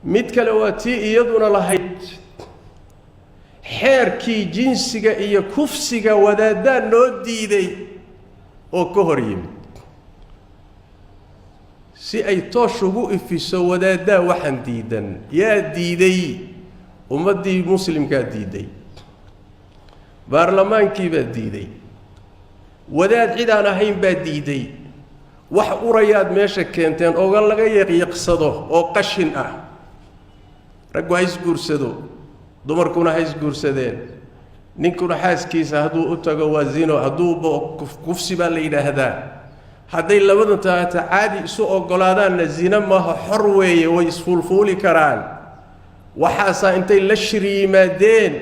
Mid kale waa tii iyaduna lahayd xeerkii jinsiga iyo kufsiga wadaaddaa noo diiday oo ka hor yimid, si ay toosh ugu ifiso wadaaddaa waxaan diidan. Yaa diiday? Ummaddii muslimkaa diiday, baarlamaankiibaa diiday, wadaad cid aan ahayn baa diiday. Wax urayaad meesha keenteen ooga laga yaqyaqsado oo qashin ah. Raggu ha isguursado, dumarkuna ha isguursadeen, ninkuna xaaskiisa hadduu u tago waa zino, hadduuba kufsi baa la yidhaahdaa. Hadday labadan taata caadi isu oggolaadaanna zino maaha, xor weeye, way isfuulfuuli karaan. Waxaasaa intay la shir yimaadeen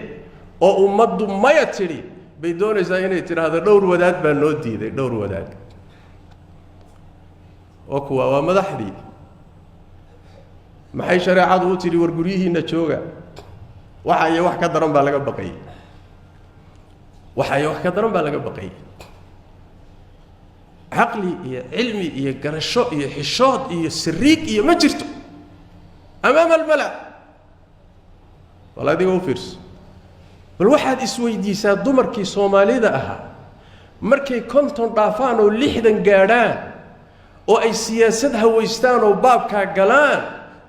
oo ummaddu maya tidhi bay doonaysaa inay tidhaahdo dhowr wadaad baa noo diiday. Dhowr wadaad oo kuwa waa madaxdii. Maxay shareecadu u tidhi war guryihiinna jooga? Waxa iyo wax ka daran baa laga baqayay, waxa iyo wax ka daran baa laga baqayay. Caqli iyo cilmi iyo garasho iyo xishood iyo sariig iyo ma jirto amaama almala. Bal adiga u fiirso, bal waxaad isweydiisaa, dumarkii Soomaalida ahaa markay 50 dhaafaan oo 60 gaadhaan oo ay siyaasad hawaystaan oo baabkaa galaan,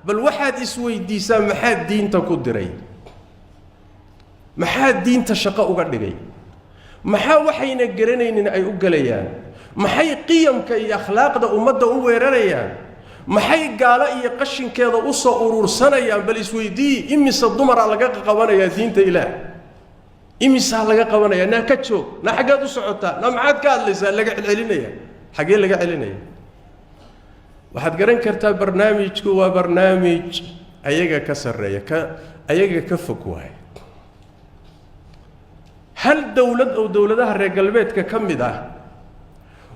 bal waxaad isweydiisaa, maxaa diinta ku diray? Maxaa diinta shaqo uga dhigay? Maxaa waxayna garanaynin ay u gelayaan? Maxay qiyamka iyo akhlaaqda ummadda u weerarayaan? Maxay gaalo iyo qashinkeeda u soo urursanayaan? Bal isweydii, imise dumaraa laga qabanayaa diinta Ilaah? Imisaa laga qabanayaa? Naa ka joog, naa xaggeed u socotaa, naa maxaad ka hadlaysaa? Laga celcelinaya. Xaggee laga celinaya? Waxaad garan kartaa barnaamijku waa barnaamij ayaga ka sarreeya, ka ayaga ka fog waay. Hal dowlad oo dowladaha reer galbeedka ka mid ah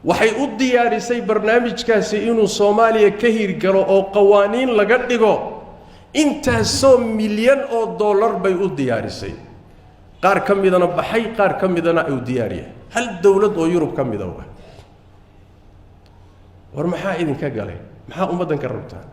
waxay u diyaarisay barnaamijkaasi inuu Soomaaliya ka hirgalo oo qawaaniin laga dhigo. Intaasoo milyan oo dollar bay u diyaarisay, qaar ka midana baxay, qaar ka midana uu diyaariya. Hal dowlad oo Yurub ka mida waa. War maxaa idinka galay? Maxaa ummaddan ka rabtaan?